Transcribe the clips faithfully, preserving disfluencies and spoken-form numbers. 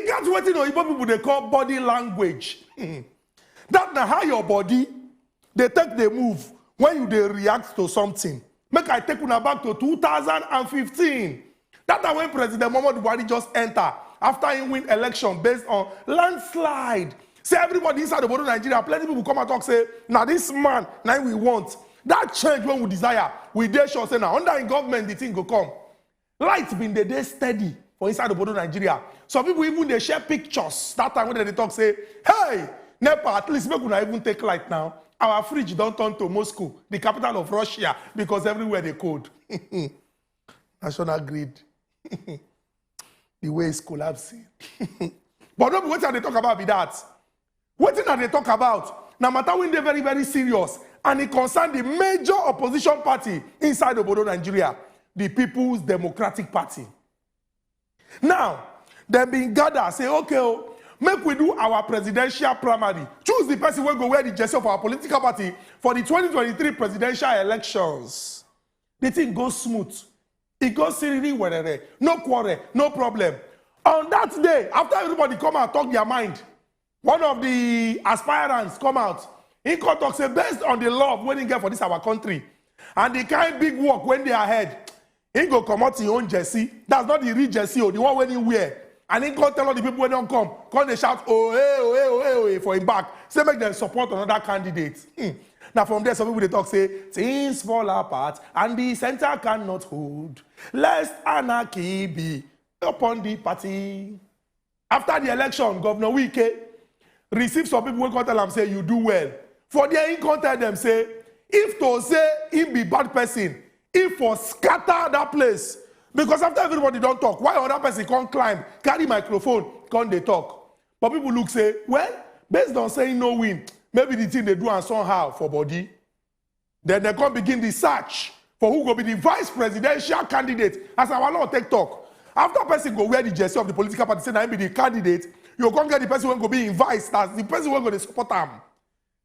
That's wetin oyibo people dey call body language. That na how your body dey take dey move when you dey react to something. Make I take una back to two thousand and fifteen. That time when President Muhammadu Buhari just enter after he win election based on landslide. Say everybody inside obodo Nigeria, plenty people come and talk say, "Na this man, na him we want." That change when we desire, we dey sure say na under him government the thing go come. Light bin dey dey steady for inside obodo Nigeria. Some people even dey share pictures that time when dem dey talk say, "Hey, NEPA, at least make una even take light now. Our fridge don turn to Moscow, the capital of Russia, because everywhere dey cold." National grid. The way is collapsing. But no be wetin I dey talk about be that. Wetin I dey talk about na matter wey dey very, very serious, and e concern the major opposition party inside obodo Nigeria, the People's Democratic Party. Now, dem bin gather say, "Okay o, make we do our presidential primary, choose the person wey go wear the jersey of our political party for the twenty twenty-three presidential elections." The thing go smooth. E go siriri werere, no quarrel, no problem. On that day, after everybody come out talk their mind, one of the aspirants come out. He come talk say, based on the love wey he get for this our country and the kind big work wey dey ahead, he go comot him own jersey. That's not the real jersey o, the one wey he wear. And he come tell all the people wey don come, come dey shout, "Ohe, ohe, ohe, ohe," for him back. Say make dem support another candidate. Hmm. Na from there some people dey talk say things fall apart and the center cannot hold, lest anarchy be upon the party. After the election, Governor Wike receive some people wey come tell am say, "You do well." For there, he come tell dem say, if to say he be bad person, he for scatter that place. Because after everybody don talk, why another person come climb, carry microphone, come dey talk? But people look say, well, based on say he no win, maybe the thing dey do am somehow for body. Then dem come begin the search for who go be the vice presidential candidate. As our law take talk, after person go wear the jersey of the political party, say na him be the candidate, you go come get the person wey go be him vice, that's the person wey go dey support am.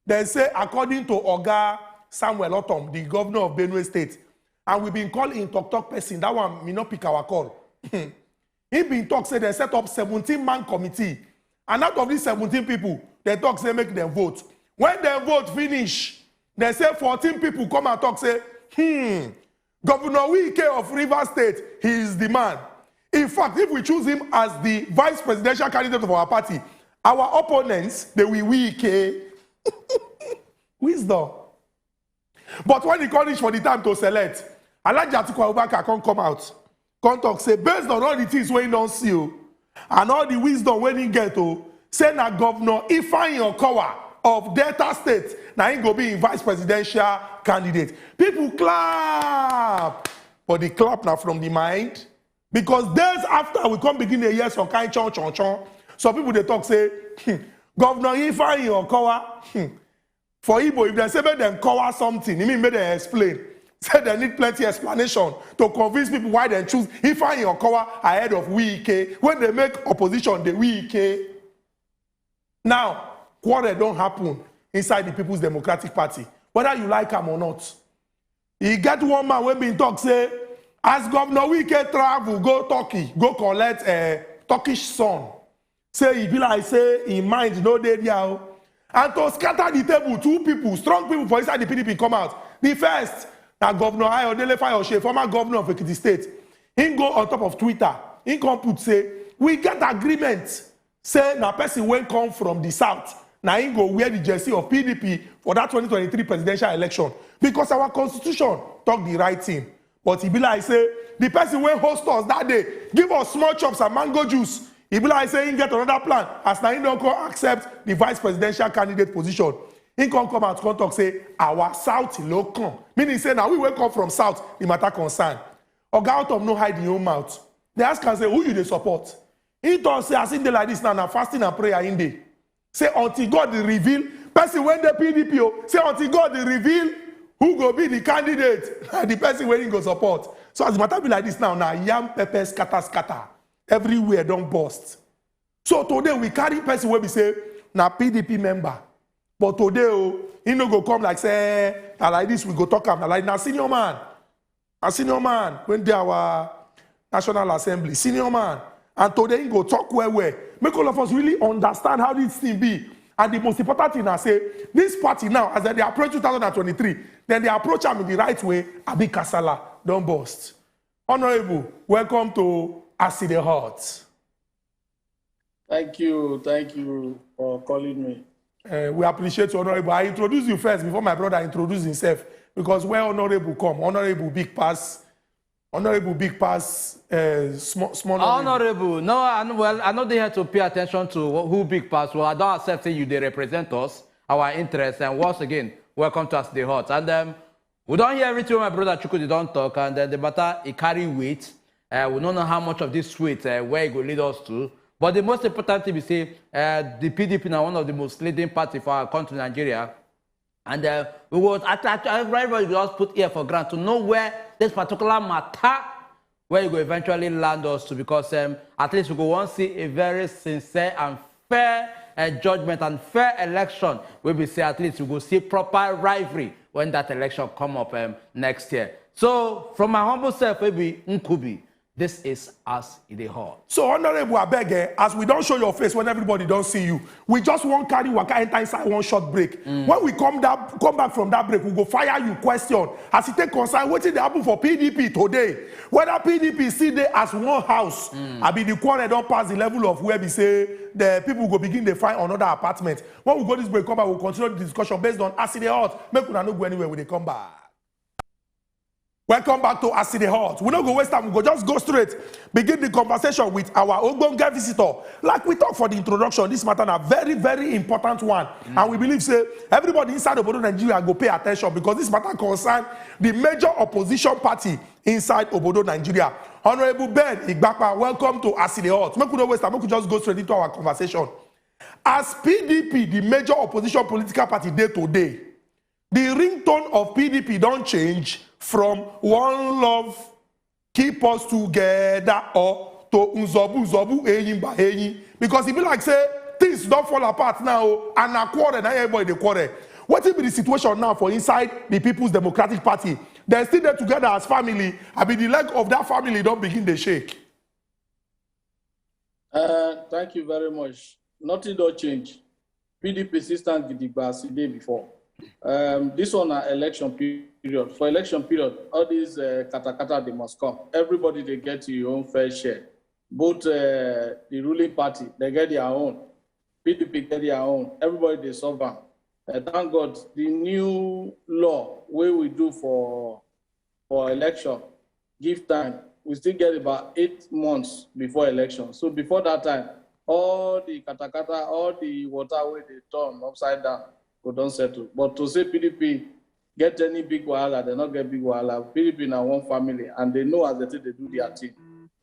Dem say, according to Oga Samuel Ortom, the governor of Benue State, and we bin call him talk talk person, that one, me no pick our call. He bin talk say dem set up seventeen man committee, and out of these seventeen people, dem talk say make dem vote. When dem vote finish, dem say fourteen people come and talk say, hmm, Governor Wike of Rivers State, he is the man. In fact, if we choose him as the vice presidential candidate of our party, our opponents, they will Wike. Wisdom. But when e come reach for the time to select, Alhaji Atiku Abubakar come come out, come talk say, based on all the things wey he don see o, and all the wisdom wey he get o, say na Governor Ifeanyi Okowa of Delta State, na him go be him vice presidential candidate. People clap, but the clap na from the mind, because days after we come begin dey hear some kind chon chon chon. Some people dey talk say, hmm, Governor Ifeanyi Okowa, hmm, for Igbo, if dem say make dem cover something, e mean make dem explain. Say dem need plenty explanation to convince people why dem choose Ifeanyi Okowa ahead of Wike. When dem make opposition, dey Wike. Now, quarrel don happen inside the People's Democratic Party, whether you like am or not. E get one man wey bin talk say, as Governor Wike travel go Turkey, go collect, eh, Turkish sun, say e be like say him mind no dey there o. And to scatter the table, two people, strong people for inside the P D P come out. The first na Governor Ayodele Fayose, former governor of Ekiti State. He go on top of Twitter, he come put say, we get agreement say na person wey come from the south, na him go wear the jersey of P D P for that twenty twenty-three presidential election, because our constitution talk the right thing. But e be like say the person wey host us that day, give us small chops and mango juice, e be like say he get another plan, as na him don come accept the vice presidential candidate position. He come come out come talk say our south ló kàn, meaning say na we wey come from south the matter concern. Oga Ortom no hide him own mouth. Dem ask am say, who you dey support? He talk say as he dey like this now, na fasting and prayer he dey. Say until God dey reveal person wey dey P D P o. Say until God dey reveal who go be the candidate, na the person wey he go support. So as the matter be like this now, na yam pepper scatter scatter. Everywhere don burst. So today we carry person wey be say na P D P member. But today o, he no go come like say, na like this we go talk am. Na like, na senior man. A senior man wey dey our National Assembly, senior man. And today he go talk well well. Make all of us really understand how this thing be. And the most important thing I say, this party now, as they approach two thousand twenty-three, then they approach am in the right way. Abi kasala don burst. Honorable, welcome to As E Dey Hot. Thank you, thank you for calling me. Uh, we appreciate you, Honorable. I introduce you first before my brother introduce himself, because where Honorable come, Honorable big pass, Honorable big pass, uh, small, small Honorable. Honorable, no, I know, well, I know they had to pay attention to who big pass. Well, I don't accept say you they represent us, our interests, and once again, welcome to As E Dey Hot. And um, we don't hear everything my brother Chukwudi don't talk, and then the matter it carry weight. Uh, we don't know how much of this weight uh, where it will lead us to. But the most important thing we say, uh, the P D P now one of the most leading party for our country, Nigeria. And uh, we will at, at, everybody will just put ear for ground to know where this particular matter where it will eventually land us to, because um, at least we go want see a very sincere and fair uh, judgment and fair election. We will say at least we go see proper rivalry when that election come up um, next year. So from my humble self, maybe Nkubi, this is As E Dey Hot. So, Honorable, I beg, eh, as we don't show your face when everybody don't see you, we just won't carry waka enter inside one short break. Mm. When we come that come back from that break, we go fire you question. As it take concern, what did happen for P D P today? Whether P D P see there as one house, mm. I be the quarrel don't pass the level of where we say the people go begin to find another apartment. When we go this break, come back, we'll continue the discussion based on As E Dey Hot. Make una no go anywhere when they come back. Welcome back to As E Dey Hot. We no go waste time, we go just go straight. Begin the conversation with our Ogbonge visitor. Like we talk for the introduction, this matter na very, very important one. Mm. And we believe say everybody inside Obodo Nigeria go pay attention because this matter concern the major opposition party inside Obodo Nigeria. Honorable Ben Igbapa, welcome to As E Dey Hot. Make we no waste time, make we just go straight into our conversation. As P D P, the major opposition political party day today, the ringtone of P D P don't change from one love keep us together or to nzobu nzobu eyin by eyin, because e be like say things don't fall apart now, and a quarrel na everybody dey quarrel. What be the situation now for inside the People's Democratic Party? They still dey together as family. I be the leg of that family don't begin to shake. Uh, thank you very much. Nothing don't change. P D P still stand gidigba as e dey before. Um, this one na election period. For election period, all these uh, katakata they must come. Everybody they get your own fair share. Both uh, the ruling party they get their own, P D P get their own. Everybody they solve am. Uh, thank God the new law wey we do for for election give time, we still get about eight months before election. So before that time, all the katakata, all the water wey dey turn upside down go don settle. But to say P D P get any big wahala, they not get big wahala. P D P na one family, and they know as they take they do their thing.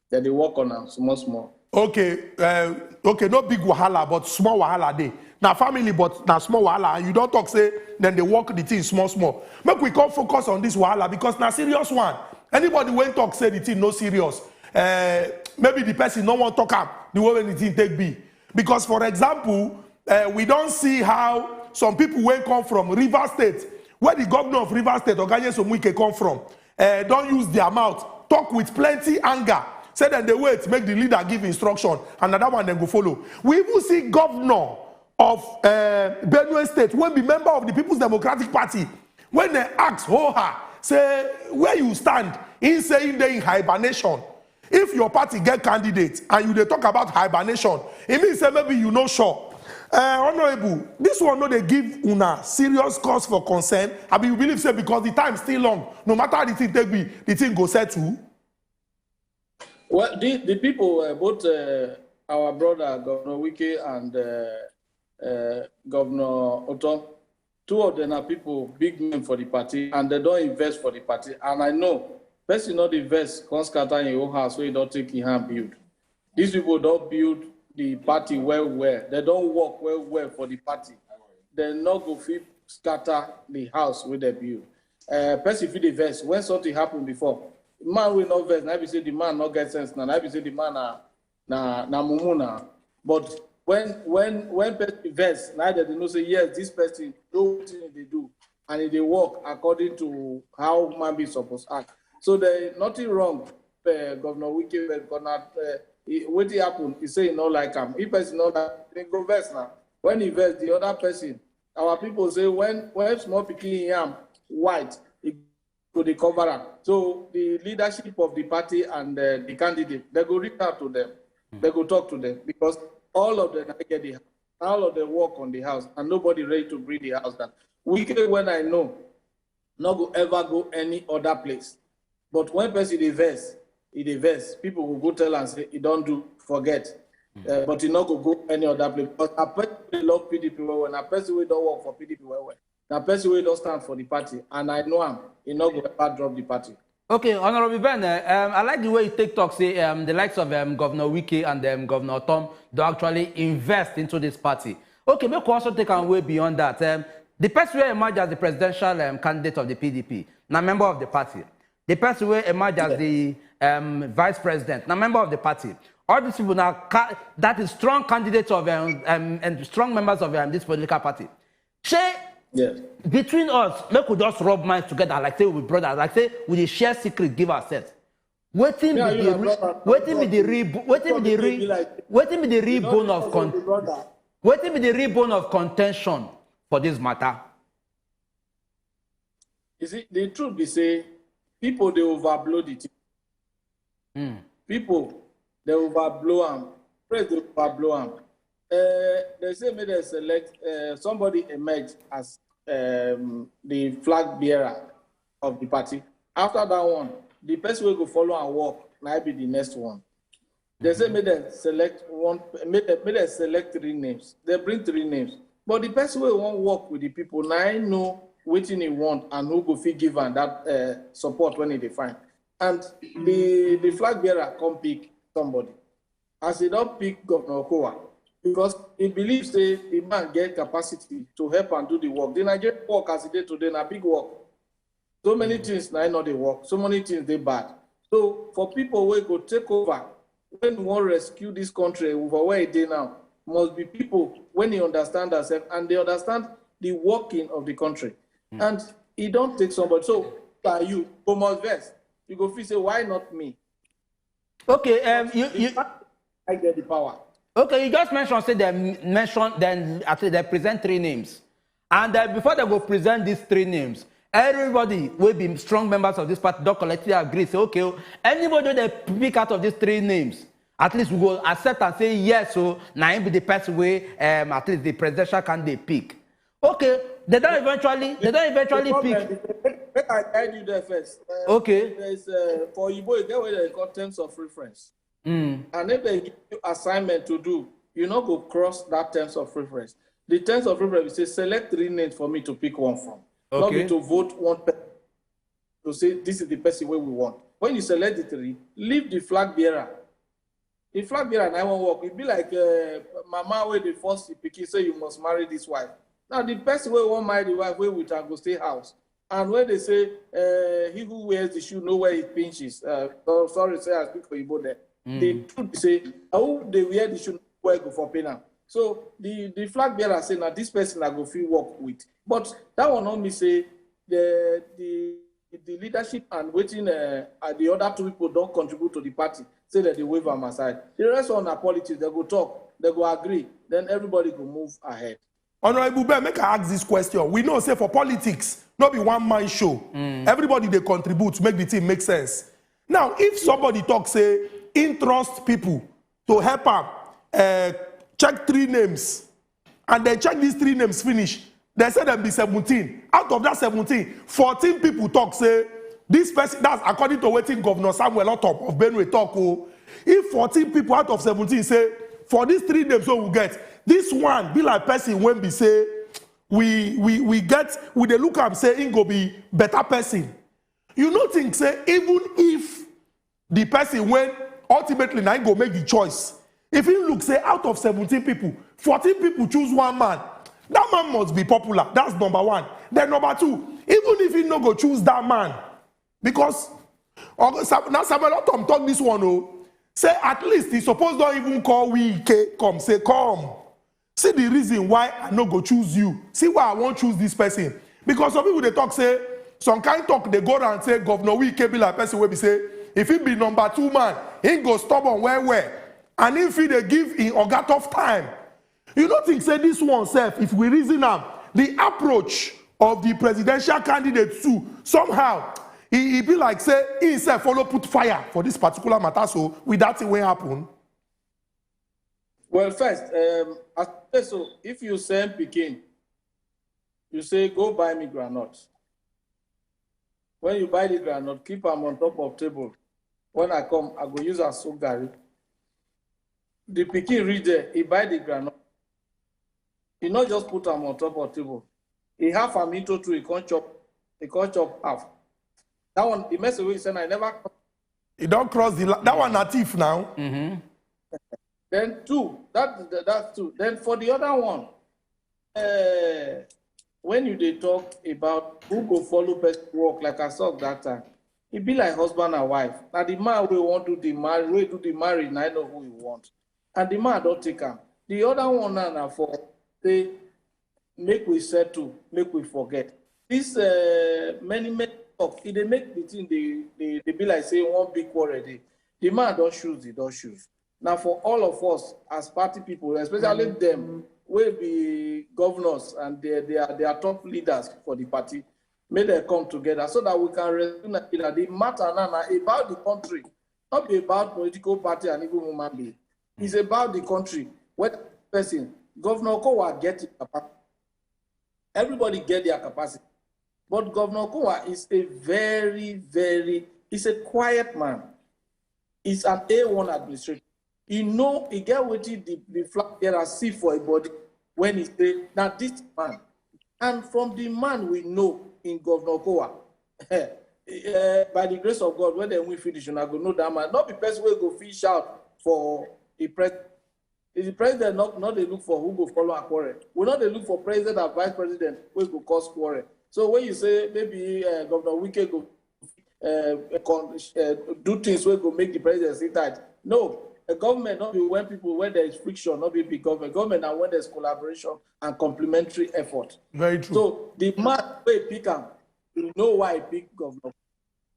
They dey work on am small small. Okay, uh, okay, no big wahala, but small wahala dey. Na family, but na small wahala, and you don't talk say then they work the thing small small. Make we come focus on this wahala because na serious one. Anybody when talk say the thing no serious, uh, maybe the person no one talk am the way when the thing take be. Because for example, uh, we don't see how some people when come from River State, where the governor of River State, Oga Nyesom Wike, come from, uh, don't use their mouth, talk with plenty anger, say then they wait, make the leader give instruction, and another one then go follow. We even see governor of uh, Benue State, when be member of the People's Democratic Party, when they ask Hoha, say where you stand, he say he dey in hibernation. If your party get candidate and you dey talk about hibernation, e mean say maybe you no sure. Uh, Honorable, this one no dey give una serious cause for concern. I be you believe say because the time still long, no matter how the thing take be, the thing go settle. Well, the, the people, uh, both uh, our brother Governor Wike and uh, uh, Governor Oto, two of them are people, big men for the party, and they don't invest for the party. And I know, person not invest, come scatter in your house, so you don't take your hand build. These people don't build the party well, well. They don't work well, well for the party. They not go fit scatter the house with their build. Uh, person fit dey vex when something happened before. Man will not vex. Now be say the man not get sense. Now, now be say the man na na na mumu na. But when when when person vex, now that they know say yes, this person do wetin they do, and e dey work according to how human being suppose act. So there is nothing wrong. Uh, Governor Wike, because na uh, He, wetin happen? He say he no like am. If person no like, he go vex now. When he vex, the other person, our people say when when small pikin yam white, he go dey cover am. So the leadership of the party and uh, the candidate, they go reach out to them. They go talk to them because all of them na get the house. All of them work on the house and nobody ready to bring the house down. Wike, when I know, no go ever go any other place. But when person dey vex, he dey vex. People go go tell am say he don do, forget. Uh, but he no go go any other place. But a person wey love P D P well well, na person wey don work for P D P well well, na person wey don stand for the party, and I know am, he no go ever drop the party. Okay, Honorable Ben, eh, um, I like the way you take talk, say um, the likes of um, Governor Wike and um, Governor Tom do actually invest into this party. Okay, make we also take am way beyond that. Um, the person wey emerge as the presidential um, candidate of the P D P, na member of the party. The person wey emerge as the um, vice president, na member of the party. All these people now, ca- that is strong candidates of um, um, and strong members of um, this political party. Shey, yes, between us, make we just rub minds together, like say we be brothers, like say we dey share secret, give ourselves. Wetin be the re- wetin be the re- wetin be the re- wetin be the real bone of con- wetin be the real bone of contention for this matter? You see, the truth be say people dey overblow the thing. Mm. People dey overblow am. Press dey overblow am. Uh, they say make they select uh, somebody emerge as um, the flag bearer of the party. After that one, the person wey go follow and work na be the next one. They say make they select one, make they, make they select three names. They bring three names. But the person wey wan work with the people, na him know wetin he want and who go fit give am that uh, support when he dey find. And the the flag bearer come pick somebody. As he don pick Governor Okowa, because he believe say the man get capacity to help am do the work. The Nigerian work as e dey today na big work. So many things na e no dey work. So many things dey bad. So for people wey go take over, when we wan rescue this country for where e dey now, must be people when e understand herself and they understand the working of the country. And e don take somebody. So are you go must vex. You go feel say why not me? Okay, um, you you I get the power. Okay, you just mentioned say they mention then actually they present three names, and uh, before they go present these three names, everybody will be strong members of this party don collectively agree say okay, oh, anybody they pick out of these three names, at least we go accept and say yes. So na him be the person wey um, at least the presidential candidate pick. Okay, they don't eventually they don't eventually pick. Make I guide you there first. Uh, okay, there's uh, for Igbo, you get what they call terms of reference. Mm. And if they give you assignment to do, you no go cross that terms of reference. The terms of reference say select three names for me to pick one from. Okay. Not me to vote one person to say this is the person wey we want. When you select the three, leave the flag bearer. The flag bearer na one work. E be like uh, mama wey dey force the pikin say you must marry this wife. Now the person wey wan marry the wife wey with am go stay house. And when they say uh, he who wears the shoe know where it pinches, uh, so, sorry say I speak for Igbo there. Mm. The truth be say na who dey wear the shoe know where e go for pain am. So the the flag bearer say na this person I go fit work with. But that one no mean say the the the leadership and wetin uh, uh, the other two people don contribute to the party say that they wave am aside. The rest on our politics, they go talk, they go agree, then everybody go move ahead. Honorable Ben, make I ask this question. We know say for politics, no be one man show. Mm. Everybody they contribute, make the thing make sense. Now, if somebody talk say in trust people to help am uh, check three names, and then check these three names finish, they say them be seventeen. Out of that seventeen, fourteen people talk say this person, that's according to wetin Governor Samuel Ortom of Benue talk. Oh, if fourteen people out of seventeen say for these three names wey we get, this one be like person wey be say we we we get, we dey look am say him go be better person. You no think say even if the person wey ultimately na him go make the choice, if he look say out of seventeen people, fourteen people choose one man, that man must be popular. That's number one. Then number two, even if he no go choose that man, because now Samuel Ortom talk this one, oh, say at least he suppose don even call Wike come say come. See the reason why I no go choose you. See why I wan choose this person. Because some people dey talk say some kind talk dey go around say Governor Wike be like person wey be say if he be number two man, he go stubborn well well. and im fit dey give im oga tough time. You no think say this one sef, if we reason am, the approach of the presidential candidate too, somehow e e be like say im sef follow put fire for this particular matter, so with that thing wey happen. Well, first, um, as I say so, if you send pikin, you say, "Go buy me groundnut." When you buy the groundnut, keep am on top of table. When I come, I go use am soak garri. The pikin reach there, he buy the groundnut. He not just put am on top of table. He half am into two, he can't chop, he can't chop half. That one, the message wey he send, I never. E don cross the la- that one na thief now. Then two, that that- that's two. Then for the other one, uh, when you dey talk about who go follow person work, like I saw that time, e be like husband and wife. Na the man wey wan do the marry, wey do the marry, na him know who he want, and the man don take am. The other one now na for say make we settle, make we forget. This uh, many many talk, e dey make the thing dey dey dey be like say one big quarrel dey. The man don choose, he don choose. Na for all of us as party people, especially them wey be governors and they they are they are top leaders for the party, make dem come together so that we can resolve Nigeria. The matter now na about the country, not be about political party and even human being. It's about the country. Whether person, Governor Okowa get the capacity. Everybody get their capacity. But Governor Okowa is a very, very, he's a quiet man. He's an A one administration. He know, he get wetin the, the flag bearer see for a body when he say, "Now this man." And from the man we know in Governor Okowa, eh, by the grace of God, when they win finish, una go know that man. Not be person wey go fit shout for the president. If the president not not dey look for who go follow a quarrel, we not dey look for president and vice president wey go cause quarrel. So when you say maybe uh, Governor Wike go uh, con- uh, do things wey go make the presidency tight, no. A government not be when people when there is friction, not be big government. Government na when there's collaboration and complementary effort. Very true. So the man wey pick am, you know why he pick governor.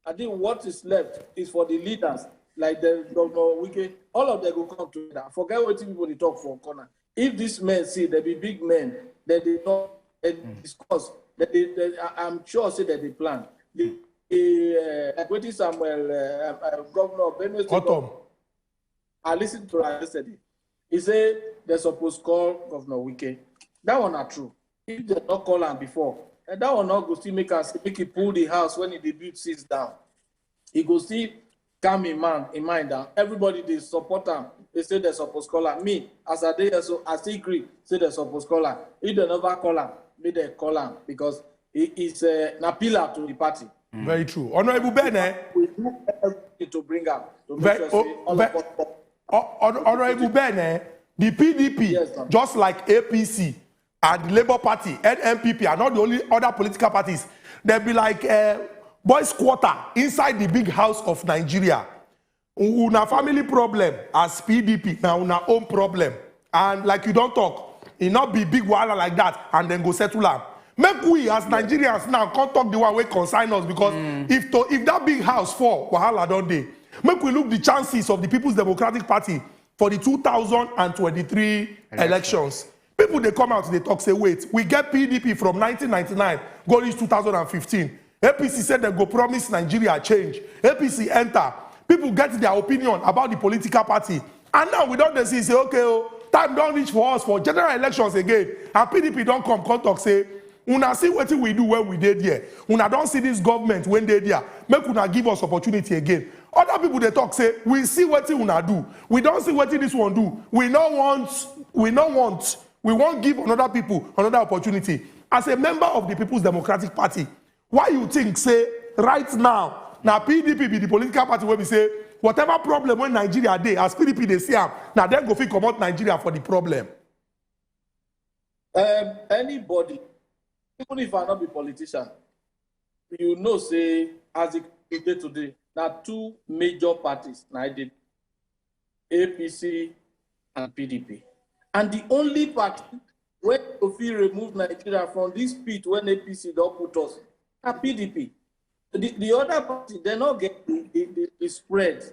I think what is left is for the leaders, like the Governor Wike. All of them go come together. Forget what people dey talk for corner. If these men see, they be big men, that they don't they discuss, that they, they, I- I'm sure say that they plan. The, the uh, like wetin Samuel, uh, uh, Governor of Benue State, Autumn. I listened to her yesterday. He said they suppose call Governor Wike. That one na true. If they not call am before, and that one not go still make us make he pull the house when he dey build six down. He go still calm him man in mind down. Everybody dey support am. They say they suppose call am. Me, as I dey here so, I still agree say they suppose call am. If they never call am, make they call am because he is uh, na pillar to the party. Very true. Honorable Ben, eh? We do everything to bring am to make Very- sure oh, say all very- of us. Hon- Hon- Honorable Ben, eh? The P D P, Yes, ma'am. Just like A P C and the Labour Party, N N P P, are not the only other political parties. They be like uh, boys' quarter inside the big house of Nigeria. Una family problem as P D P, na una own problem. And like you don't talk, it not be big wahala like that, and then go settle am. Make we as Nigerians now come talk the one wey concern us, because if to if that big house fall, wahala don dey. Make we look the chances of the People's Democratic Party for the two thousand and twenty-three elections. People dey come out, they talk say, "Wait, we get P D P from nineteen ninety-nine go reach two thousand and fifteen. A P C said they go promise Nigeria change. A P C enter. People get their opinion about the political party." And now we don dey see say, "Okay, oh, time don reach for us for general elections again." And P D P don come come talk say, "Una see wetin we do when we dey there. Una don see this government when dey there. Make una give us opportunity again." Other people dey talk say, "We see wetin una do. We don see wetin this one do. We no want, we no want. We wan give another people another opportunity." As a member of the People's Democratic Party, why you think say right now na P D P be the political party wey be say whatever problem wey Nigeria dey, as P D P dey see am, na dem go fit comot Nigeria for the problem? Um, anybody, even if I not be politician, you know say as it dey today, na two major parties na dey, A P C and P D P. And the only party wey go fit remove Nigeria from this pit when A P C don put us na P D P. The, the other party, they not get the, the, the, the spread.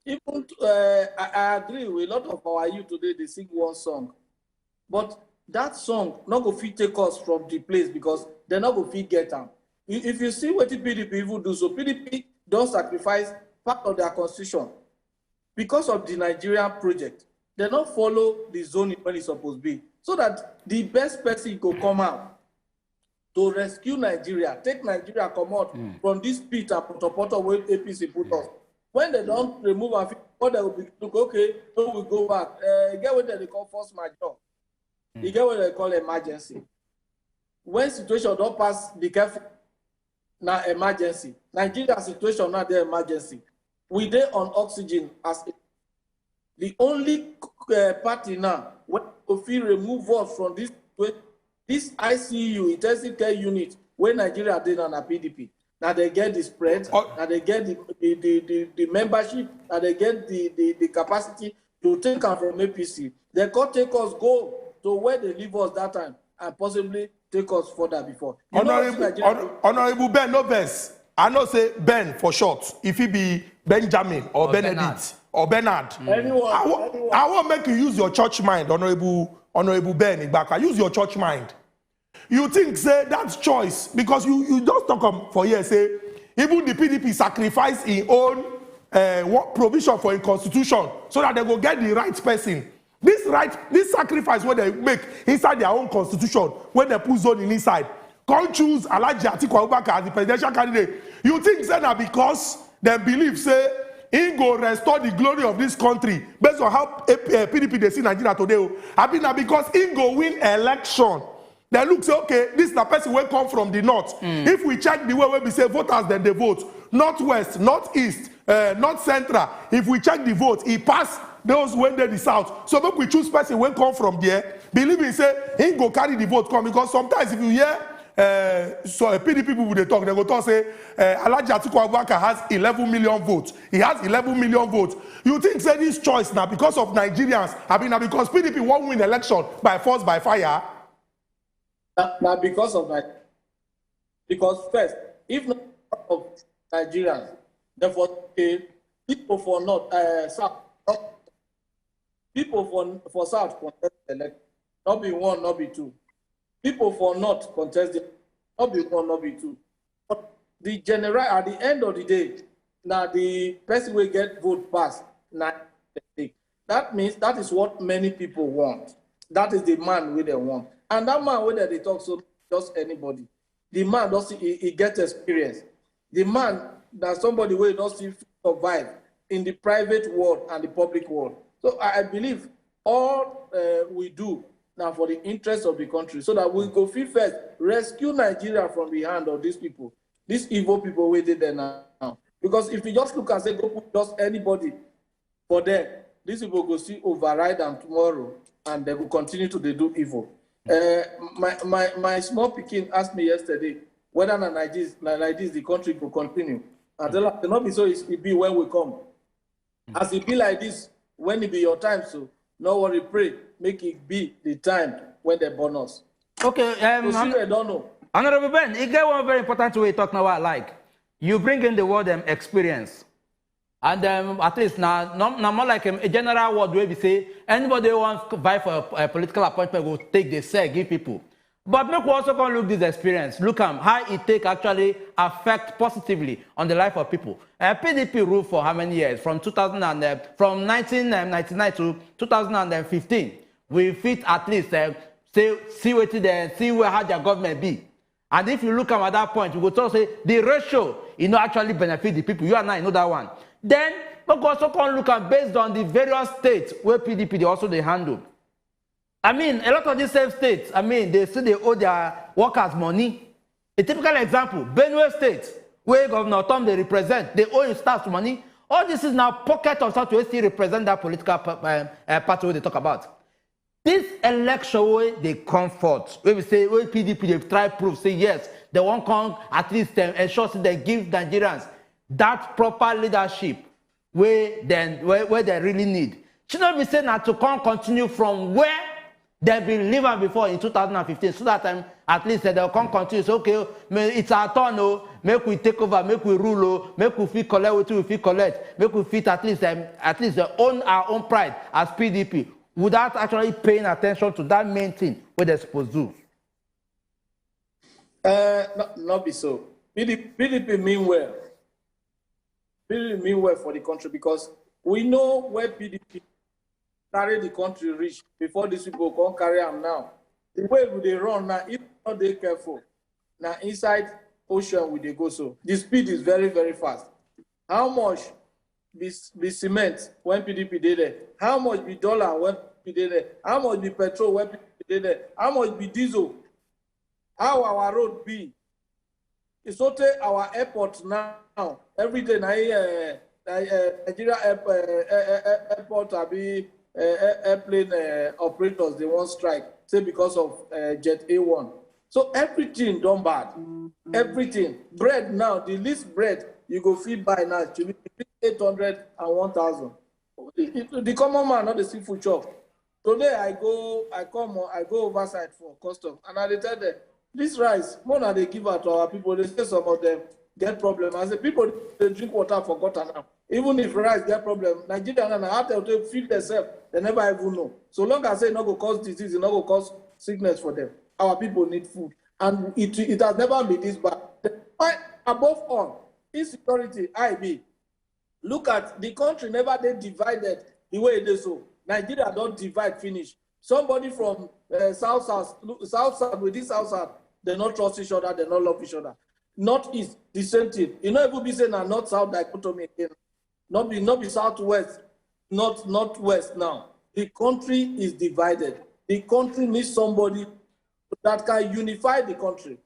Even uh, I, I agree with a lot of our youth today. They sing one song, but that song not go fit take us from the place because they not go fit get am. If you see what the P D P even do, so P D P don't sacrifice part of their constitution because of the Nigerian project. They not follow the zoning when it's supposed to be, so that the best person go come out to rescue Nigeria, take Nigeria come out mm. from this pit and potopoto where A P C put us. When they don't remove our people, they will be look okay, so we go back. Uh, get what they call force majeure. Mm. You get what they call emergency. When situation don't pass, be careful. Now emergency. Nigeria situation now the emergency. We dey on oxygen as a, the only uh, party now when go fit remove us from this this I C U, intensive care unit, where Nigeria dey now na P D P. Now they get the spread, oh. Now they get the the, the, the, the membership, now they get the, the, the capacity to take am from A P C. They can't take us go to where they leave us that time and possibly take us further before. You know what Honorable, Nigeria Hon- Honorable Ben, no vex. I know say Ben for short. If he be Benjamin or, or Benedict Bernard. Or Bernard, anyone, I wa- anyone. I won't make you use your church mind, Honorable Honorable Ben Igbaka. Use your church mind. You think say that choice because you you just talk am for here say even the P D P sacrifice im own uh, what provision for im constitution so that they go get the right person. This right, this sacrifice wey they make inside their own constitution, when they put zoning inside, come choose Alhaji Atiku Abubakar as the presidential candidate. You think say na because dem believe say im go restore the glory of this country based on how uh, P D P dey see Nigeria today o? Abi na because im go win election? They look say, okay, this na person wey come from the north. If we check the way wey be say voters dem dey vote, northwest, northeast, uh, north central, if we check the vote, e pass those wey dey the south. So make we choose person wey come from there, believing say im go carry the vote come, because sometimes if you hear uh, so uh, P D P people dey talk, they go talk say uh, Alhaji Atiku Abubakar has eleven million votes. He has eleven million votes. You think say this choice na because of Nigerians? I mean, na because P D P wan win election by force, by fire? Now, because of that, because first, if not of Nigerians, therefore, okay, people for not uh, South, people for for South contest the election, not be one, not be two. People for not contest the, not be one, not be two. But the general at the end of the day, now the person will get vote pass. Now that means that is what many people want. That is the man wey they want. And that man wey they talk so just anybody. The man does he, he get experience. The man that somebody wey does he survive in the private world and the public world. So I believe all uh, we do now for the interest of the country so that we go fit first rescue Nigeria from the hand of these people, these evil people wey dey there now. Because if you just look and say go put just anybody for there, these people go see override them tomorrow and they will continue to they do evil. Uh, my, my, my small picking asked me yesterday whether na like this, na like this the country will continue. I tell her, not be so it be when we come. As it be like this, when it be your time, so no worry, pray, make it be the time when they born us. Okay, um, so I don't know. Honorable Ben, you get one very important way you talk now. I like you bring in the word um, experience. And um, at least now, now more like um, a general word where we say anybody who wants to vie for a, a political appointment will take the say give people. But make we also come look this experience. Look at how it take actually affect positively on the life of people. Uh, P D P rule for how many years? From two thousand and uh, from nineteen ninety-nine to two thousand and fifteen. We fit at least uh, say see what they see where how their government be. And if you look at that point, you go talk say the ratio, you know, actually benefit the people. You and I know that one. Then we go also come look at based on the various states where P D P they also they handle. I mean, a lot of these same states, I mean, they still they owe their workers money. A typical example, Benue State, where Governor Tom they represent, they owe his staff money. All this is now pocket of South West still represent that political uh, uh, party where they talk about. This election wey dey comfort, wey be say wey P D P dey try prove say yes, they wan come at least um, ensure say they give Nigerians that proper leadership wey dem wey, wey they really need. She no be say na to come continue from where Dem bin leave am before in two thousand and fifteen, so that time at least dem come continue say, okay, may, it's our turn o, make we take over, make we rule o, make we fit collect wetin we fit collect, make we fit at least um, at least uh, own our own pride as P D P without actually paying attention to that main thing wey dem suppose do. Uh, no, not be so. P D P, P D P mean well. P D P mean well for the country because we know where P D P carry the country reach before these people come carry am now. The way we dey run now, if we no dey careful, na inside ocean we dey go so. The speed is very, very fast. How much be, be cement when P D P dey there? How much be dollar when P D P dey there? How much be petrol when P D P dey there? How much be diesel? How our road be? E so tey our airport now, every day na uh, uh, Nigeria air, uh, uh, uh, airport abi uh, airplane uh, operators dey wan strike say because of uh, jet A one. So everything don bad. Everything. Bread now, the least bread you go fit buy now should be between eight hundred and one thousand. The, the, the common man no dey see food chop. Today I go, I come, I go oversight for custom and I dey tell them, this rice, more na dey give out to our people. They say some of them get problem. I say people dey drink water for gutter now. Even if rice get problem, Nigeria now na how dem take feed themselves, they never even know. So long as say e no go cause disease, e no go cause sickness for them. Our people need food, and it it has never been this bad. Why, above all, insecurity, I be look at the country never dey divided the way e dey so. Nigeria don divide finish. Somebody from uh, south south south south within south south, they no trust each other, they no love each other. Northeast, the same thing. E no even be say na north south dichotomy again. No be no be southwest, north northwest now. The country is divided. The country needs somebody that can unify the country.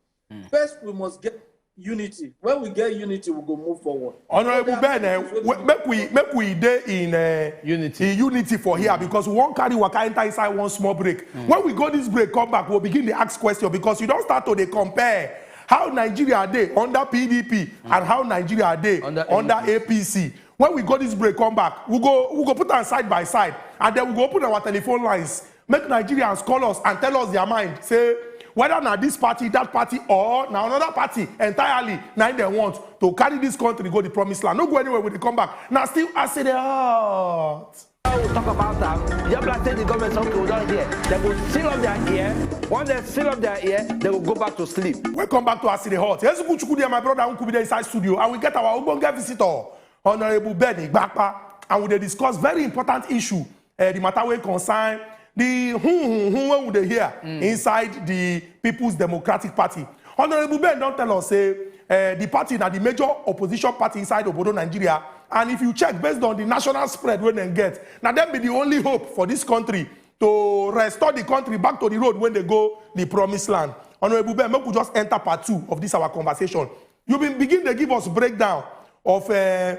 First, we must get unity. When we get unity, we go move forward. Honorable Ben, eh, we- make we make we dey in uh, Unity. in unity for here because we wan carry waka enter inside one small break. When we go this break, come back, we'll begin to ask question because you don start to dey compare how Nigeria dey under P D P and how Nigeria dey Under under A P C. A P C. When we go this break, come back, we go we go put am side by side and then we go open our telephone lines. Make Nigerians call us and tell us their mind. Say whether na this party, that party, or na another party entirely, na im dem want to carry this country go the promised land. No go anywhere, we dey come back. Na still as e dey hot. Talk about am. Just like say the government say, okay, we don hear. Dem go seal up their ear. Once dem seal up their ear, dem go go back to sleep. Welcome back to As E Dey Hot. Ezuku Chukwudi and my brother Uncle be there inside studio, and we get our ogbonge visitor, Honorable Ben Igbakpa, and we dey discuss very important issue, uh, the matter wey concern the hmm hmm hmm wey we dey hear inside the People's Democratic Party. Honorable Ben don tell us say uh, the party na the major opposition party inside obodo Nigeria, and if you check based on the national spread wey dem get, na dem be the only hope for this country to restore the country back to the road wey dey go the promised land. Honorable Ben, make we just enter part two of this our conversation. You bin begin dey give us breakdown of uh,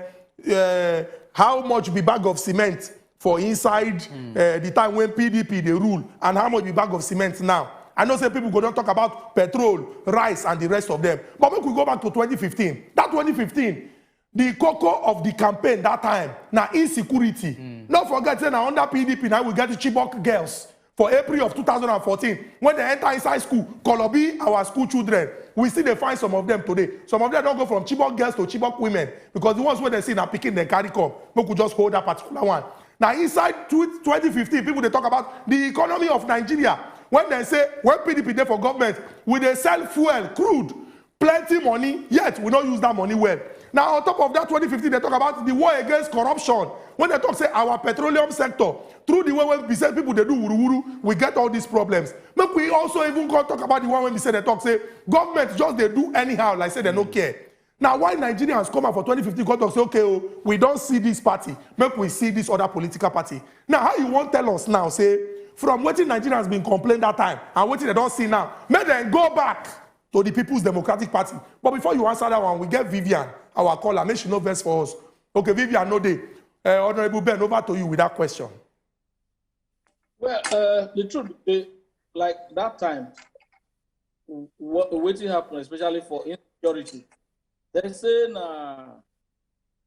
uh, how much be bag of cement for inside uh, the time when P D P dey rule and how much be bag of cement now. I know say people go don talk about petrol, rice, and the rest of them. But make we go back to twenty fifteen. That twenty fifteen, the cocoa of the campaign that time na insecurity. No forget say na under P D P na we get the Chibok girls for April of two thousand and fourteen when they enter inside school, kolobi our school children. We still dey find some of them today. Some of them don go from Chibok girls to Chibok women because the ones wey dem see na pikin dem carry come. Make we just hold that particular one. Na inside tw- twenty fifteen, people dey talk about the economy of Nigeria when dem say when P D P dey for government, we dey sell fuel, crude, plenty money, yet we no use that money well. Now on top of that twenty fifteen, they talk about the war against corruption. When they talk say our petroleum sector, through the way wey be say people dey do wuruwuru, we get all these problems. Make we also even go talk about the one wey be say they talk say government just dey do anyhow, like say they no care. Now why Nigerians come out for twenty fifteen come talk say, okay, oh, we don see this party, make we see this other political party. Now how you wan tell us now say from wetin Nigerians bin complain that time and wetin dem don see now, make dem go back to the People's Democratic Party. But before you answer that one, we get Vivian, our caller, make she no vex for us. Okay, Vivian no dey. Uh, Honorable Ben, over to you with that question. Well, uh, the truth is, like that time, what wetin happen, especially for insecurity, they say na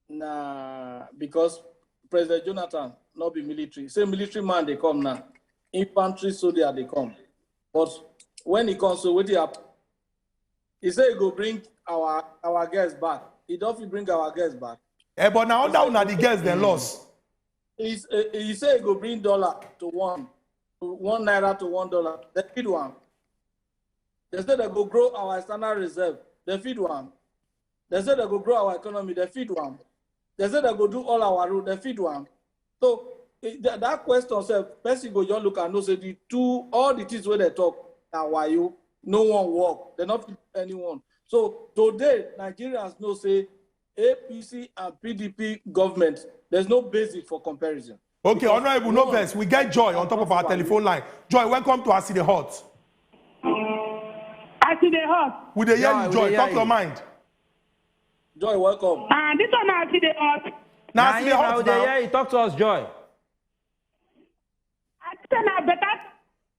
na because President Jonathan no be military. Say military man dey come now. infantry soldier dey come. But when e come, so wetin happen? E say e go bring our our girls back. E don fit bring our girls back. Eh, but now that una the girls dem lost. E say e go bring dollar to one, one naira to one dollar. Dem fit do am. Dem say dem go grow our external reserve. Dem fit do am. Dem say dem go grow our economy. Dem fit do am. Dem say dem go do all our road. Dem fit do am. So eh, that, that question sef, person go just look and know say the two, all the things wey dem talk na wayo, no one work, dem no fit do anyone. So today, Nigerians know say A P C and P D P government, there's no basis for comparison. Okay, Honorable, no vex. We get Joy on top of our telephone line. Joy, welcome to As E Dey Hot. As E Dey Hot. We dey hear you, Joy. Talk your mind. Joy, welcome. Ah, this one na As E Dey Hot. Na As E Dey Hot now. Hear you talk to us, Joy. I say na better.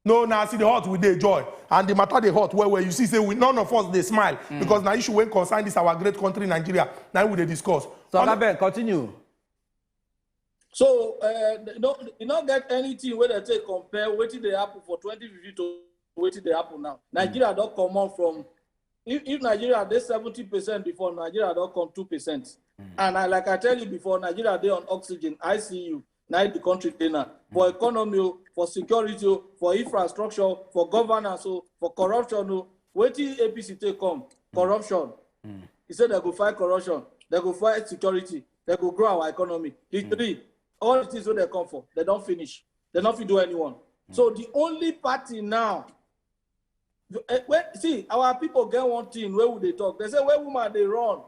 No, na As E Dey Hot we dey, Joy, and the matter dey hot well well. You see say we, none of us dey smile because na issue wey concern this our great country Nigeria na we dey discuss. So Oga Ben, continue. So uh, no, e no get anything wey dem take compare wetin dey happen for twenty fifteen to wetin dey happen now. Nigeria don comot from, if, if Nigeria dey seventy percent before, Nigeria don come two percent. And I, like I tell you before, Nigeria dey on oxygen, I C U, na the country dey now. For economy o, for security o, for infrastructure, for governance o, for corruption o, wetin A P C take come? Corruption. E say dem go fight corruption, dem go fight security, dem go grow our economy. E three, all the things wey dem come for, dem don finish. Dem no fit do anyone. So the only party now, eh, well, see, our people get one thing wey we dey talk. Dem say when woman dey run,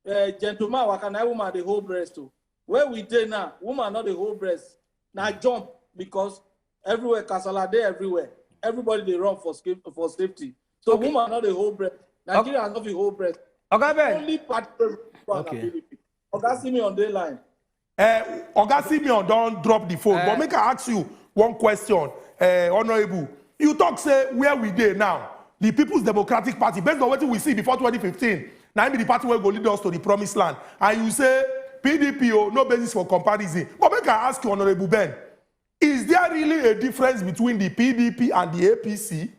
eh, gentleman waka, na woman dey hold breast o. Where we dey now, woman no dey hold breast. Na jump because everywhere, kasala dey everywhere. Everybody dey run for scape, for safety. So woman no dey hold breast. Nigeria no fit hold breast. Oga Ben. Only party wey we dey talk na P D P. Oga Simeon dey line. Uh, Oga Simeon don drop the phone, but make I ask you one question, uh, Honorable. You talk say where we dey now, the People's Democratic Party, based on wetin we see before twenty fifteen, na im be the party wey go lead us to the promised land. And you say P D P o, no basis for comparison. But make I ask you, Honorable Ben, is there really a difference between the P D P and the A P C?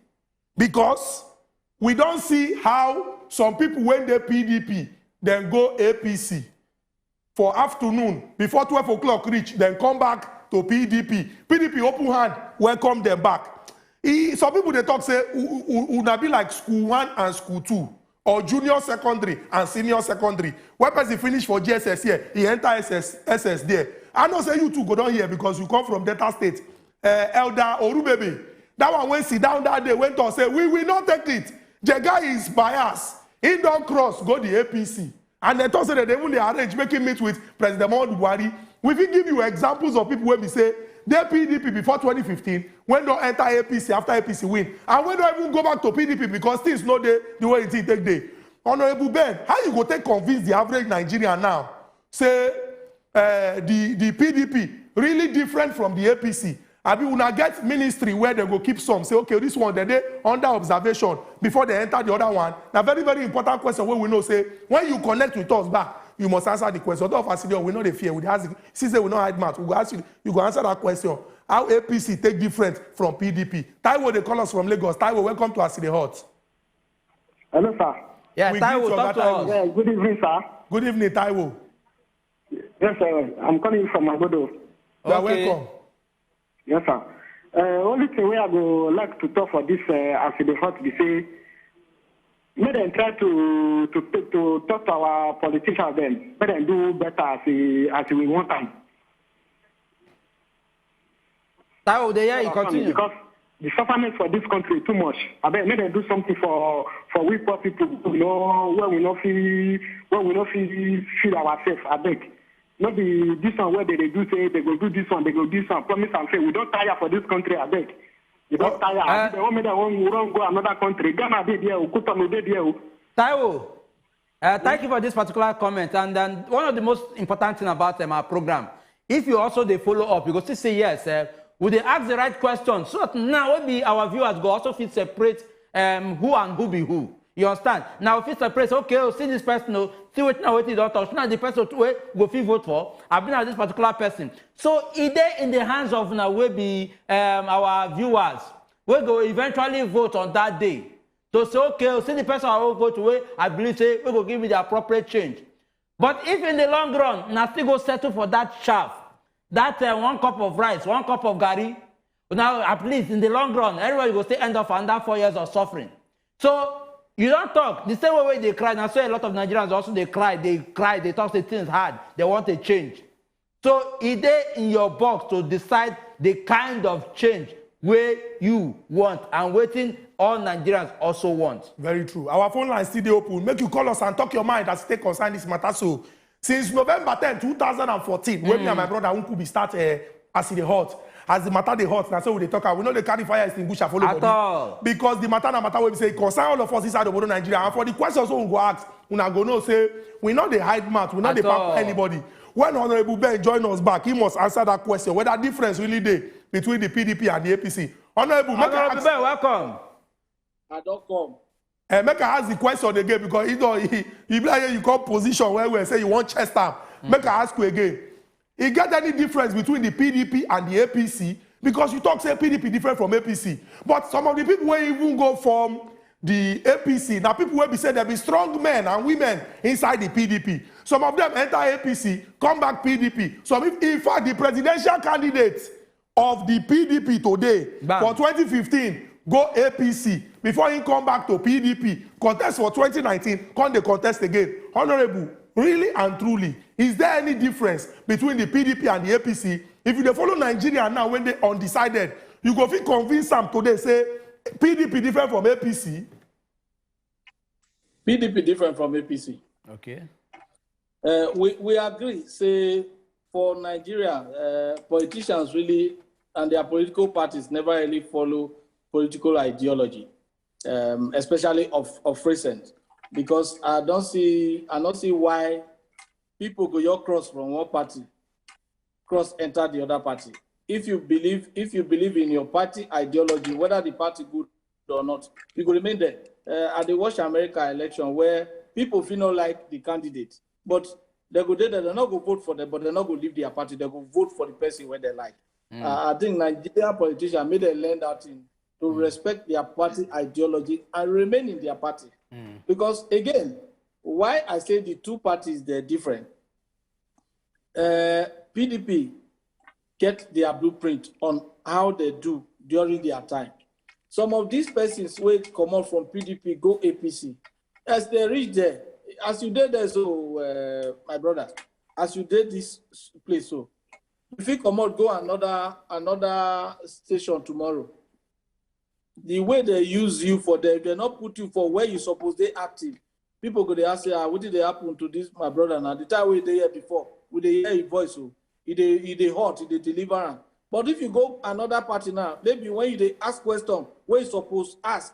Because we don see how some people wey dey P D P dem go A P C for afternoon, before twelve o'clock reach, dem come back to P D P. P D P open hand, welcome dem back. E, some people dey talk say u- u- u- una be like school one and school two, or junior secondary and senior secondary. When person finish for G S S here, he enter S S, S S there. I know say you two go don hear because you come from Delta State. Uh, Elder Orubebe, that one wey sit down that day, wey talk say we will not take it. Jega is biased. He don cross go the A P C. And dem talk say dem dey even dey arrange make him meet with President Muhammadu Buhari. We fit give you examples of people wey be say dey P D P before twenty fifteen, wey don enter A P C after A P C win, and wey don even go back to P D P because things no dey the way e take dey. Honorable Ben, how you go take convince the average Nigerian now say uh, the the P D P really different from the A P C? Abi una get ministry where dem go keep some, say, okay, this one, dem dey under observation before dem enter the other one? Na very, very important question wey we know say when you connect with us back, you must answer the question. Although for senior, we no dey fear, we dey ask, see say we no hide mouth, we go ask you, you go answer that question. How A P C take different from P D P? Taiwo dey call us from Lagos. Taiwo, welcome to As E Dey Hot. Hello, sir. Yeah, We Taiwo, greet you, talk to Oga Taiwo. us. Yeah, good evening, sir. Good evening, Taiwo. Yes, sir. I'm calling from Agodo. You are Okay. Welcome. Yes, sir. Uh, only thing wey I go like to talk for this uh, As E Dey Hot be say, make dem try to to to talk to our politicians dem. Make dem do better as e as we want am. Taiwo, dey hear you, continue. Because the sufferness for this country too much. Abeg, make dem do something for for we poor people. You know, where we no fit where we no fit feed ourselves. Abeg, no be this one wey dem dey do say dem go do this one, dem go do this one. Promise and fail. We don tire for this country. Abeg, we don Well, tire. uh, Dem wan make dem wan run go another country. Ghana dey there o. Cotonou dey there o. Taiwo, uh, thank you for this particular comment. And then one of the most important thing about um, our program, if you also dey follow up, you go still say yes. Uh, we dey ask the right question so that now wey be our viewers go also fit separate um, who and who be who. You understand? Now, if it's a place, okay, oh, see this person, oh, see what now, what he don't talk. Now, the person wey go fit vote for, I've been at this particular person. So, e dey in the hands of now, wey be um, our viewers, wey go eventually vote on that day. To say, okay, oh, see the person I will vote wey I believe say, wey go give me the appropriate change. But if in the long run, na still go settle for that chaff, that uh, one cup of rice, one cup of garri, now at least in the long run, everybody go still end up for under four years of suffering. So you don't talk. The same way wey they cry, now so a lot of Nigerians also they cry, they cry, they talk say things hard, they want a change. So e dey in your box to decide the kind of change wey you want and wetin all Nigerians also want. Very true. Our phone line still dey open. Make you call us and talk your mind as e take concern this matter. So since November ten, two thousand and fourteen, when me and my brother Uncle be start uh, as e dey hot, as the matter dey hot, na so we dey talk am. We no dey carry fire extinguisher follow At body. All. Because the matter na matter wey be say e concern all of us inside obodo Nigeria. And for the questions wey we go ask, una go know say we no dey hide mouth, we no At dey pamper all. Anybody. When Honorable Ben join us back, he must answer that question whether difference really dey between the P D P and the A P C. Honorable, make I Honorable ask, Ben, welcome. I don come. Eh, make I ask the question again because you know he, he be like you come position where we say you want chest am. Make I ask you again. E get any difference between the P D P and the A P C? Because you talk say P D P different from A P C. But some of the people wey even go form the A P C, na people wey be say dem be strong men and women inside the P D P. Some of them enter A P C, come back P D P. Some, if, in fact, the presidential candidate of the P D P today Bam. For twenty fifteen go A P C before he come back to P D P, contest for twenty nineteen, come dey contest again. Honorable, really and truly, is there any difference between the P D P and the A P C? If you dey follow Nigeria now when they undecided, you go fit convince am today say P D P different from A P C. P D P different from A P C. Okay. Uh, we, we agree say for Nigeria, uh, politicians really and their political parties never really follow political ideology, um, especially of, of recent, because I don't see I don't see why people go your cross from one party, cross enter the other party. If you believe if you believe in your party ideology, whether the party good or not, you go remain there. Uh, I dey watch America election where people feel not like the candidate, but they go there, they not go vote for them, but they not go leave their party. They go vote for the person where they like. Mm. Uh, I think Nigerian politicians made them learn that thing to mm. respect their party ideology and remain in their party. Mm. Because again, why I say the two parties they're different. Uh, P D P get their blueprint on how they do during their time. Some of these persons wey comot from P D P go A P C, as they reach there, as you did there, so uh, my brother, as you did this place, so if you comot go another another station tomorrow, the way they use you for there, they not put you for where you supposed they active. People go they ask, ah, what did they happen to this my brother now? The time we they here before, we they hear his voice, so he they he they hot, he they deliver am. But if you go another party now, maybe when you they ask question, where you supposed ask,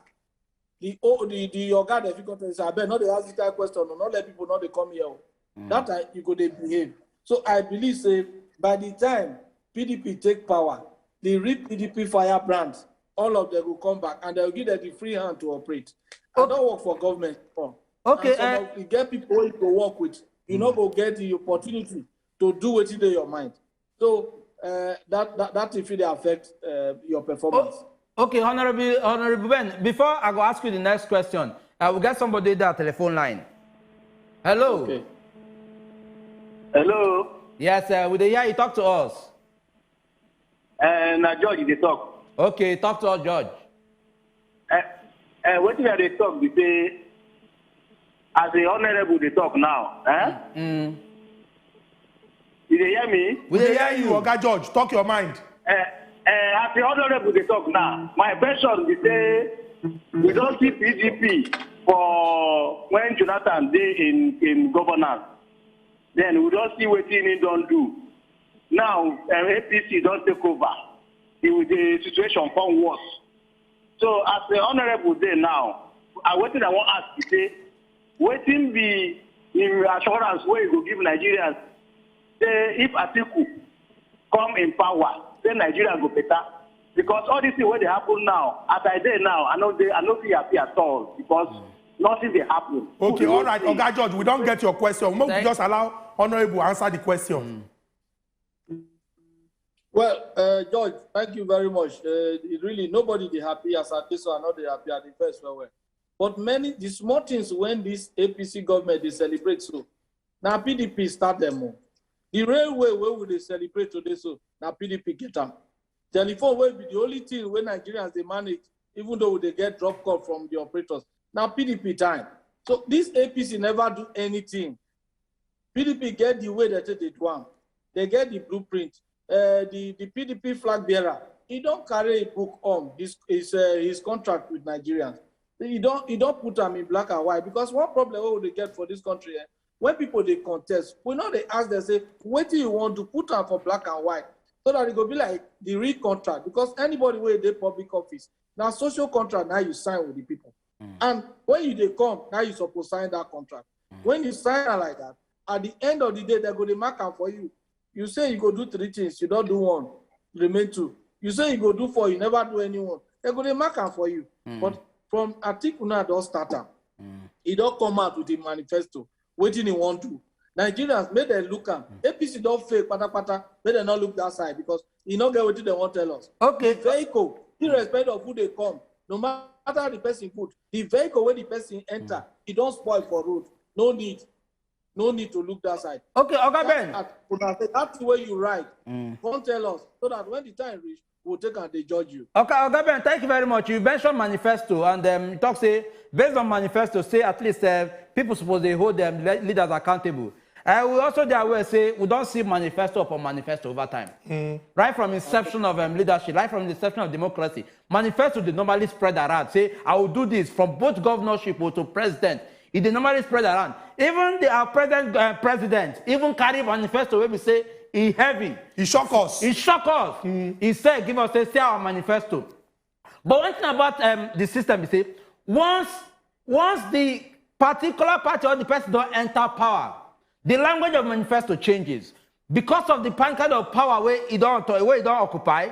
the oh the the your guard if you come tell you say, I bet not they ask this kind of question, or not let people know they come here. Oh. Mm. That time you go they behave. So I believe say by the time P D P take power, the real P D P firebrand, all of them will come back and they'll give them the free hand to operate. I don't work for government before. Okay, and some uh, of, you get people you go work with, you mm. know go get the opportunity to do what in your mind. So uh, that that that if it affect uh, your performance. Oh, okay, honorable honorable Ben. Before I go ask you the next question, uh, we got somebody there at the telephone line. Hello. Okay. Hello. Yes, uh, we dey hear you talk to us. Uh, na George dey talk. Okay, talk to us, George. Uh, uh, wetin I dey talk be say, as a honourable dey talk now, eh? Mm. You dey hear me? We dey hear you, Oga George. Talk your mind. Uh, uh, as a honourable dey talk now, my question be say, we don see P D P for when Jonathan dey in in governance. Then we don see wetin he don do. Now um, A P C don take over. The, the situation come worse. So as the honourable dey now, uh, wetin I wan ask be say, wetin be im assurance wey e go give Nigerians say if Atiku come in power, say Nigeria go better? Because all this thing wey dey happen now, as I dey now, I no dey, I no fit happy at all because mm. Nothing dey happen. Okay, all right, Oga George, we don get your question. Make we just allow Honourable answer the question. Well, uh, George, thank you very much. Uh, it really, nobody dey happy as I dey so, I no dey happy at the first well well. But many the small things when this A P C government dey celebrate so, na P D P start them o. The railway wey we dey celebrate today so, na P D P get am. Telephone wey be the only thing wey Nigerians dey manage, even though we dey get drop call from the operators, na P D P time. So this A P C never do anything. P D P get the way that they do am. They get the blueprint. Uh, the the P D P flag bearer, he don carry a book on his his uh, his contract with Nigerians. He don he don put am in black and white, because one problem wey we dey get for this country, eh, when people dey contest, we no dey ask them say wetin you wan do, put am for black and white, so that e go be like the real contract. Because anybody wey dey public office, na social contract na you sign with the people. And when you dey come, na you suppose sign that contract. When you sign am like that, at the end of the day, they go dey mark am for you. You say you go do three things, you don do one, remain two. You say you go do four, you never do any one. They go dey mark am for you. But from Atiku now don start am. E don come out with a manifesto. Wetin he wan do? Nigerians, make dem look am. A P C don fail patapata. Make dem no look that side, because e no get wetin dem wan tell us. Okay. The vehicle, irrespective of who dey come, no matter how the person good, the vehicle wey the person enter, e don spoil for road. No need, no need to look that side. Okay, Oga Ben. That, una say that thing wey you write, come tell us, so that when the time reach, we'll take and dey judge you. Okay, Oga Ben, thank you very much. You mentioned manifesto and um, you talk say, based on manifesto, say at least uh, people suppose dey hold them le- leaders accountable. Uh, we also dey aware say we don see manifesto upon manifesto over time. Right from inception of um, leadership, right from the inception of democracy, manifesto dey normally spread around. Say, I will do this from both governorship o to president. E dey normally spread around. Even the our present uh, president even carry manifesto wey be say e heavy. E shock us. E shock us. E say, give us say, see our manifesto. But one thing about um, the system be say, once once the particular party or the person don enter power, the language of manifesto changes because of the pan- kind of power wey e don to- wey e don occupy,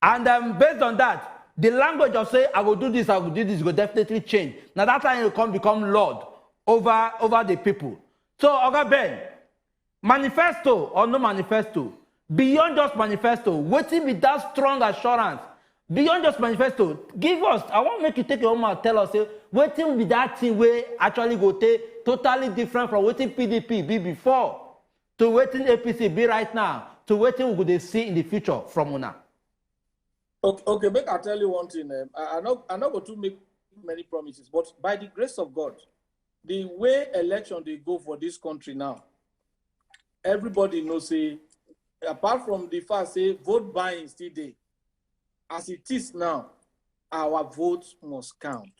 and um, based on that, the language of say, I go do this, I go do this, go definitely change. Na that time you come become lord over over the people. So, Oga Ben, manifesto or no manifesto, beyond just manifesto, wetin be that strong assurance? Beyond just manifesto, give us, I wan make you take your own mouth tell us say wetin be that thing wey actually go take totally different from wetin P D P be before to wetin A P C be right now to wetin we go dey see in the future from una. Okay, okay, make I tell you one thing. Um, I, I no, I no go too make many promises, but by the grace of God, the way election dey go for this country now, everybody know say, apart from the fact say vote buying still dey, as it is now, our vote must count.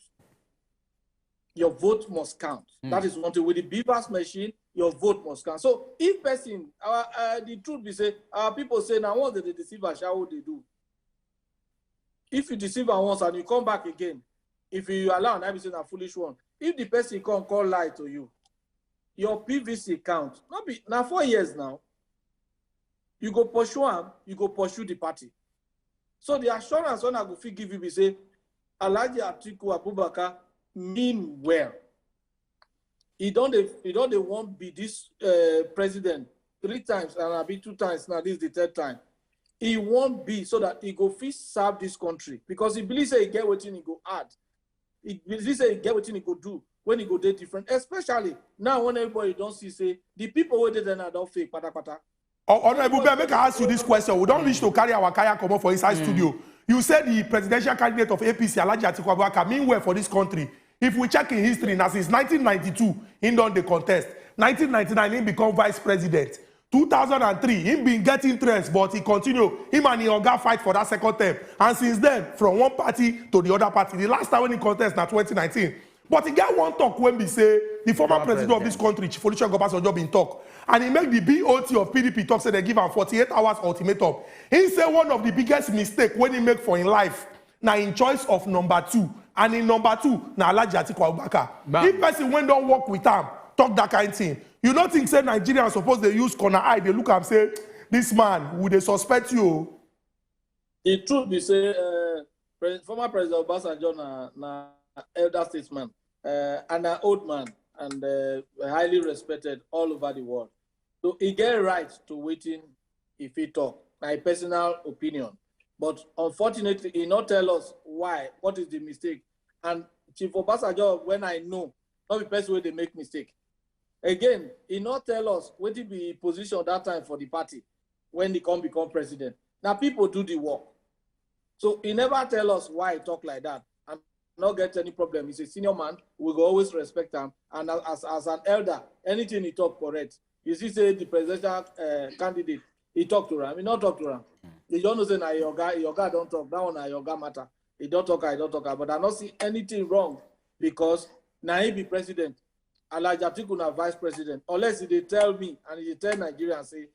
Your vote must count. That is one thing. With the BVAS machine, your vote must count. So if person, our uh, the truth be say, our people say now once they dey deceive ashawo they do. If you deceive am once and you come back again, if you allow am, I be say na foolish one. If the person come call lie to you, your P V C count. Not be now four years now. You go pursue am, you go pursue the party. So the assurance one I go fit give you be say, Alhaji Atiku Abubakar mean well. He don dey he don dey wan be this uh, president three times and I be two times now. This is the third time. He wan be so that he go fit serve this country because he believe say he get wetin he go add. He believe say he get wetin he go do when he go dey different. Especially now when everybody don see say the people wey dey there now don fail patapata. Honourable Ben, make I ask you this question. We don reach to carry our kaya comot for inside studio. You say the presidential candidate of A P C, Alhaji Atiku Abubakar, mean well for this country. If we check in history, na since nineteen ninety-two, he don dey contest. nineteen ninety-nine, he become vice president. two thousand and three, he been get interest, but he continue. Him and him oga fight for that second term. And since then, from one party to the other party. The last time when he contest na twenty nineteen. But he get one talk when be say the former president of this country, Chief Olusegun Obasanjo, been talk. And he make the B O T of P D P talk say they give am forty-eight hours ultimatum. He say one of the biggest mistake when he make for him life na in choice of number two. And in number two, na Alhaji Atiku Abubakar. If person wey don work with am talk that kind thing, you no think say Nigerians suppose dey use corner eye dey look am say, this man, we dey suspect you o? The truth be say, uh, Pres- former President Obasanjo na na elder statesman. uh, and an old man and uh, highly respected all over the world. So he get right to wetin he fit talk. My personal opinion. But unfortunately, he not tell us why, what is the mistake. And Chief Obasanjo, when I know, not the person where they make mistake. Again, he not tell us what he be position that time for the party when he come become president. Now people do the work. So he never tell us why he talk like that. I'm not get any problem. He's a senior man. We go always respect him. And as, as an elder, anything he talk correct. You see, say the presidential uh, candidate, he talk to him. He not talk to him. He don't know say na your guy, your guy don't talk. That one na your guy matter. He don't talk, I don't talk. But I don't see anything wrong because now he be president. Alhaji Atiku na vice president. Unless he dey tell me and he dey tell Nigerians say,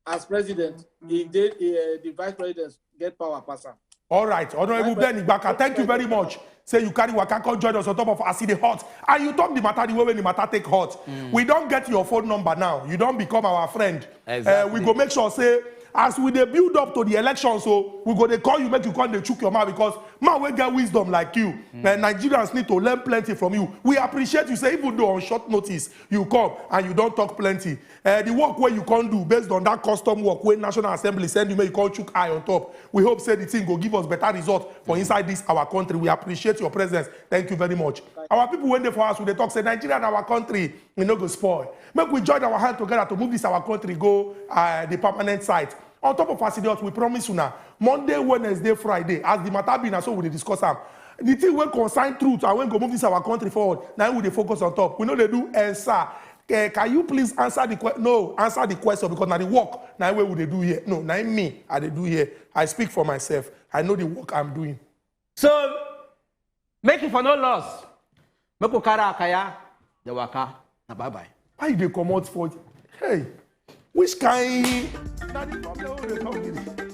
as president, he did uh, the vice president get power pass am. All right, Honorable Ben Igbaka, thank you very much. Say you carry waka come join us on top of As E Dey Hot. And you talk the matter the way when the matter take hot. We don't get your phone number now. You don't become our friend. Uh, we Exactly. go make sure say as we dey build up to the election, so we go dey call you, make you come dey chook your mouth because man wey get wisdom like you, uh, Nigerians need to learn plenty from you. We appreciate you say even though on short notice you come and you don talk plenty. Uh, the work wey you come do based on that custom work wey National Assembly send you make you come chook eye on top. We hope say the thing go give us better result for inside this our country. We appreciate your presence. Thank you very much. Our people wey dey for us, we dey talk say Nigeria na our country, e no go spoil. Make we join our hand together to move this our country go uh, the permanent site. On top of As E Dey Hot, we promise una Monday, Wednesday, Friday, as the matter be na so we dey discuss am. The thing wey concern truth and wey go move this our country forward, na we dey focus on top. We no dey do answer. Eh, can you please answer the question? No, answer the question because na the work na wey we dey do here. No, na me I dey do here. I speak for myself. I know the work I'm doing. So, make it for no loss. Make we carry our kaya, the waka. Na bye bye. Why you dey comot for? Hey, which kind? Na the problem wey dey come give me.